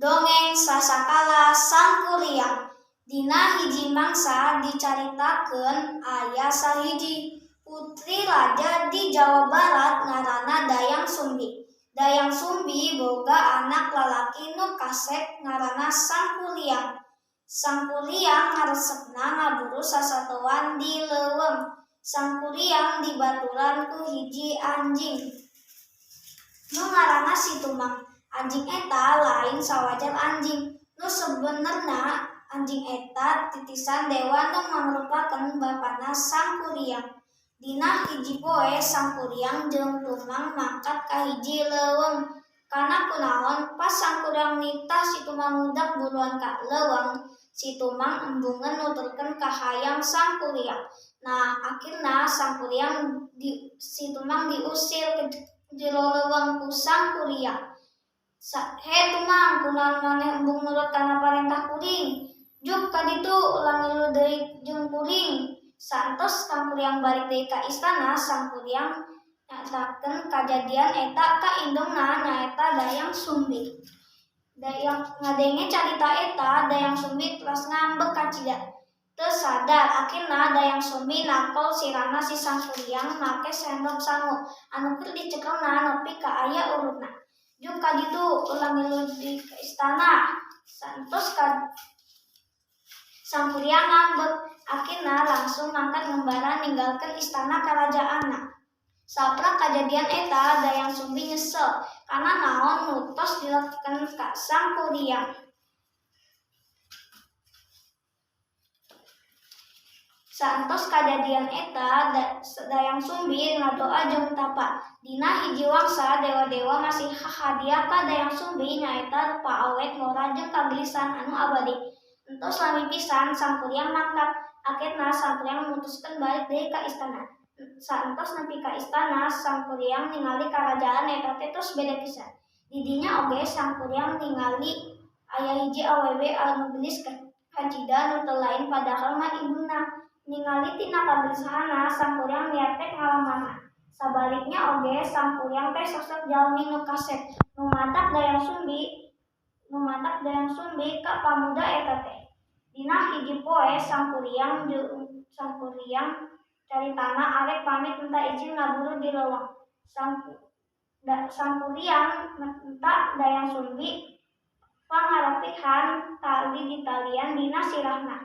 Dongeng Sasakala Sangkuriang. Dina hiji mangsa dicaritakeun aya sahiji putri raja di Jawa Barat ngaranna Dayang Sumbi. Dayang Sumbi boga anak lalaki nu kasep ngaranna Sangkuriang. Sangkuriang ngaresepna ngaburu sasatoan di leuweung. Sangkuriang dibaturan ku hiji anjing nu ngaranna Si Tumang. Anjing eta lain sawajar anjing, nu sabenerna anjing eta titisan dewa nu mangrupakeun bapana Sangkuriang. Dina hiji poe Sangkuriang jeung Tumang mangkat ka hiji leuweung. Kana kunaon pas Sangkuriang nitah Si Tumang ngudak buruan ka leuweung, Si Tumang embungeun nuturkeun kahayang Sangkuriang. Nah, akhirna Sangkuriang Si Tumang diusir ka jero leuweung ku Sangkuriang. He Tumang, kunaon maneh embung nurut kana parentah kuring? Juk ka ditu ulah ngilu deui jeung kuring. Saentos Sangkuriang balik deui ka istana, Sangkuriang nyaritakeun kajadian eta ka indungna nyaeta Dayang Sumbi. Dayang ngadenge carita eta, Dayang Sumbi teras ngambek kacida. Teu sadar akhirna Dayang Sumbi nakol sirahna si Sangkuriang make sendok sangu anu keur dicekelna nepi ka aya urutna. Juk ka ditu ulah ngilu deui ka istana. Saentos ka Sangkuriang ngambek, akhirna langsung mangkat ngumbara ninggalkeun istana karajaanna. Saprak kajadian eta Dayang Sumbi nyesel kana naon nu tos dilakukeun ka Sangkuriang. Saentos kajadian eta Dayang Sumbi ngadoa jeung tapa. Dina hiji wangsa dewa-dewa masih hahadiah ka Dayang Sumbi nyaeta rupa awet ngora jeung kagelisan anu abadi. Entos lami pisan Sangkuriang mangkat, akhirna Sangkuriang mutuskeun balik deui ka istana. Saentos nepi ka istana, Sangkuriang ningali karajaan eta teh tos beda pisan. Di dinya oge Sangkuriang ningali aya hiji awewe anu geulis kacida nu teu lain padahal mah ibuna. Ningali tina kagelisahanna, Sangkuriang niat rek ngalamarna. Sabaliknya oge Sangkuriang teh sosok jalmi nu kasep, nu matak Dayang Sumbi ka pamuda eta teh. Dina hiji poe Sangkuriang jeung Sangkuriang caritana arek pamit minta izin ngaburu di leuweung. Sangkuriang menta Dayang Sumbi pangarapihan tali ditalian dina sirahna.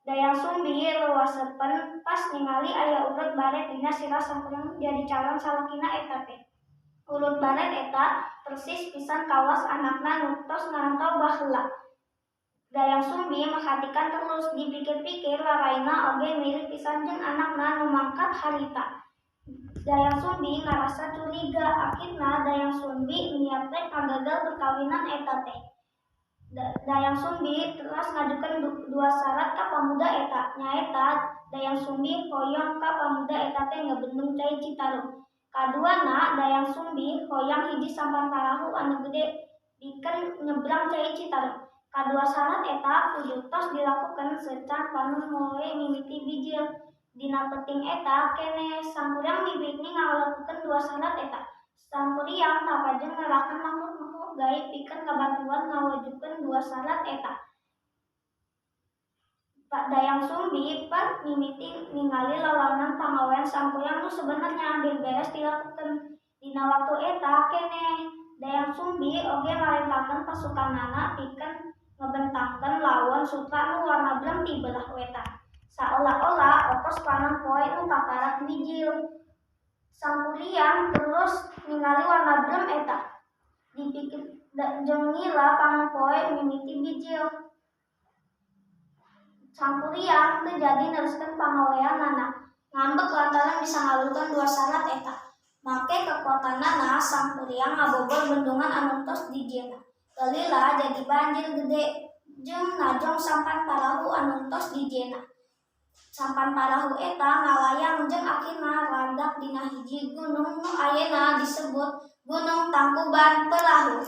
Dayang Sumbi reuwasepen pas ningali aya urut baret dina sirah Sangkuriang jadi calon salakina eta teh. Urut baret eta persis pisan kawas anakna nu tos ngarantau baheula. Dayang Sumbi merhatikan terus, dipikir-pikir laraina oge mirip pisan jeung anakna nu mangkat harita. Dayang Sumbi ngarasa curiga, akhirna Dayang Sumbi niat rek ngagagal perkawinan eta teh. Dayang Sumbi teras ngajukeun dua syarat ka pamuda eta, nyaeta Dayang Sumbi hoyong ka pamuda eta teh ngebendung cai Citarum. Kaduana, Dayang Sumbi hoyong hiji sampan parahu anu gede pikeun nyebrang cai Citarum. Kadua syarat eta kudu tos dilakukeun secan panon moe mimiti bijil. Dina peuting eta keneh Sangkuriang mimiti ngalakukeun dua syarat eta. Sangkuriang tapa jeung ngerahkeun makhluk-makhluk gaib pikeun ngabantuan ngawujudkeun dua syarat eta. Dayang Sumbi pan mimiti ningali lalawanan pangawean Sangkuriang nu sebenarnya ambeh beres dilakukeun. Dina waktu eta keneh Dayang Sumbi oge marentahkeun pasukanana pikeun ngebentangkeun lawon sutra nu warna brem ti belah wetan. Saolah-olah okos panon poe nu kakarak bijil. Sangkuriang terus ningali warna brem eta. Dipikir jeung ngila panon poe mimiti bijil. Sangkuriang teu jadi neruskeun pangaweanana. Ngambek lantaran bisa ngabulkeun dua syarat eta. Make kekuatanana Sangkuriang ngabobol bendungan anu tos dijieunna. Lila jadi banjir gede jeung najong sampan parahu anu tos dijieunna. Sampan parahu eta ngalayang jeung akhirna radak dina hiji gunung nu ayeuna disebut Gunung Tangkuban Perahu.